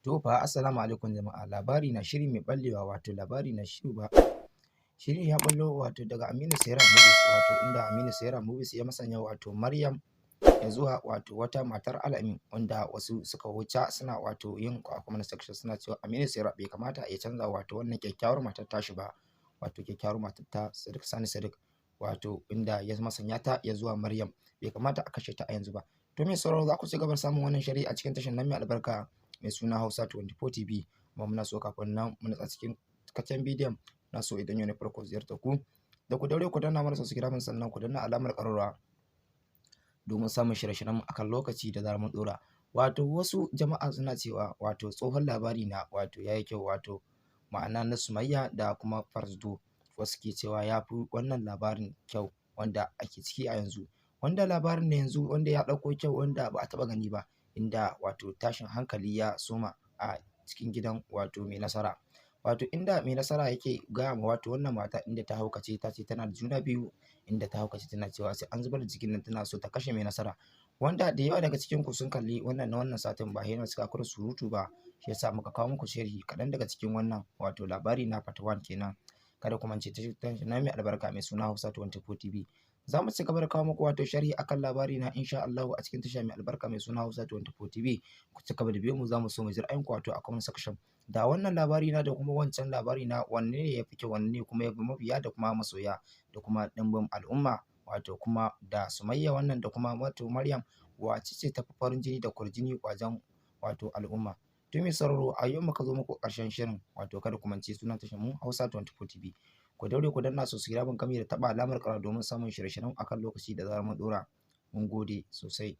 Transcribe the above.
To fa, assalamu alaikum jama'a. Labari na shiri mai ɓallewa, wato labari na shiri ba. Shirin ya ɓallo wato daga Aminu Saira Movies, wato inda Aminu Saira Movies ya masanya wato Maryam ya zuwa wato wata matar Al'amin, wanda wasu suka wuce suna wato yin a comment section suna cewa Aminu Saira bai kamata ya canza wato wannan kyakkyawar matar tashi ba, wato kyakkyawar matar ta Sadiq Sani Sadiq, wato inda ya masanya ta ya zuwa Maryam, bai kamata a kashe ta a yanzu ba. To mai sauraro, za ku ci gaba da samun wannan shiri a cikin tashar nan mai albarka mai suna Hausa 24 TV. Kuma muna so kafin nan mu natsa cikin cikakken bidiyon, na so idan yau ne farko ziyartar ku, da ku daure ku danna mana subscribe, sannan ku danna alamar ƙararrawa domin samun shirye-shiryen mu akan lokaci da zarar mun ɗora. Wato wasu jama'a suna cewa wato tsohon labari na wato yayi kyau, wato ma'ana na Sumayya da kuma Farzdo, wasu ke cewa ya fi wannan labarin kyau wanda ake ciki a yanzu. Wanda labarin na yanzu wanda ya ɗauko kyau wanda ba a taɓa gani ba, inda wato tashin hankali ya soma a cikin gidan wato mai nasara. Wato inda mai nasara yake gaya ma wato wannan mata inda ta haukace, ta ce tana da juna biyu, inda ta haukace tana cewa sai an zubar da cikin nan, tana so ta kashe mai nasara. Wanda da yawa daga cikin ku sun kalli wannan na wannan satin, ba sai na cika ku da surutu ba, shi yasa muka kawo muku sharhi kaɗan daga cikin wannan wato labari na part 1 kenan. Kada ku mance tashar na mai albarka mai suna Hausa 24 TV. Za mu ci gaba da kawo muku wato sharhi akan labari na insha Allahu a cikin tasha mai albarka mai suna Hausa 24 TV. Ku ci gaba da biyo mu, za mu so mu ji ra'ayinku wato a comment section. Da wannan labari na da kuma wancan labari na, wanne ne ya fi kyau, wanne ne kuma ya fi mabiya da kuma masoya da kuma ɗimbin al'umma? Wato kuma da Sumayya wannan da kuma wato Maryam, wace ce ta fi farin jini da kwarjini wajen wato al'umma? To mai sauraro, a yau muka zo muku ƙarshen shirin. Wato kada ku mance sunan tashar mu Hausa 24 TV. Ku daure ku danna subscribe gami da taɓa alamar ƙara domin samun shirye-shiryen akan lokaci da zarar mun ɗora. Mun gode sosai.